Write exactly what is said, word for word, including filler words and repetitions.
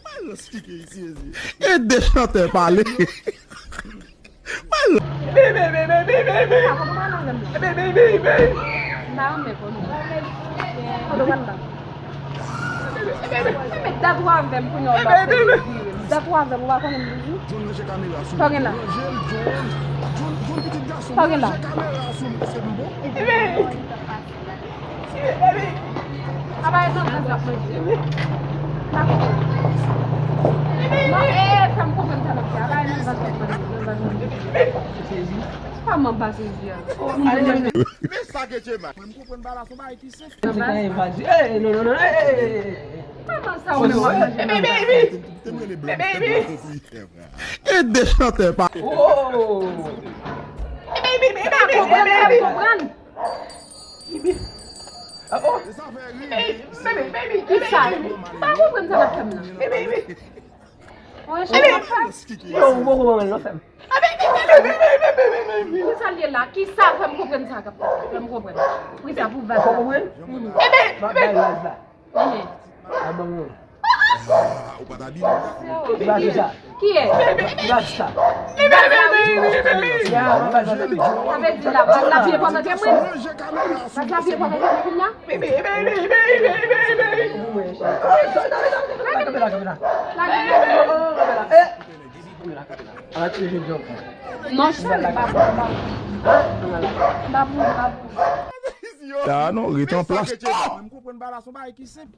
Malans kike isi, mezi. Ede chantè pale. Malans. Baby, baby, baby, baby. Baby, baby, baby. M pa renmen konnen. Kote w pral la? Baby, baby. Baby, dat w avè m kounye a w ap fè plezi. Dat w avè m, ou pa konnen m toujou. Sa w gen la? Sa w gen la? Baby. Apa e nan dans ap manje? Pa konprann. Non, e, fè m konprann sa m ap di. Apa e nan dans ap manje? Kòman m pa sezi a? Men sa ke Djema. Mwen m konprann bagay la, se yon bagay ki senp. Se ka evadi. Ey, non, non, non, ey, ey, ey, ey. Kòman sa ou menm w ap manje nan dans? Te m rele blan, te m rele blan, te m rele blan. Ede chantè pa. Oh. Pa konprann, pa konprann. Ah, oh. Kisa? M pa konprann sa n ap fè m nan. Mwen chè ap fè. Yo, ou poko ban mwen non, sè m. Kisa l ye la? Kisa fè m konprann sa k ap fè m konprann? Wi, sa pou vaz la. Ou konprann? M ap bay vaz la. Ehe. A ban mwen. Ou pa t abile. Vaz sa. Kiyès? Vaz sa. Vaz la, wi. Ya, vaz la. Sa vle di la, vaz la pi enpòtan ke mwen. Vaz la pi enpòtan ke mwen kounye a. Lage, lage. Non, chè, m pa pou, m pa pou. M pa pou, m pa pou. La non, ret an plas. Mwen m konprann bagay la, se yon bagay ki senp.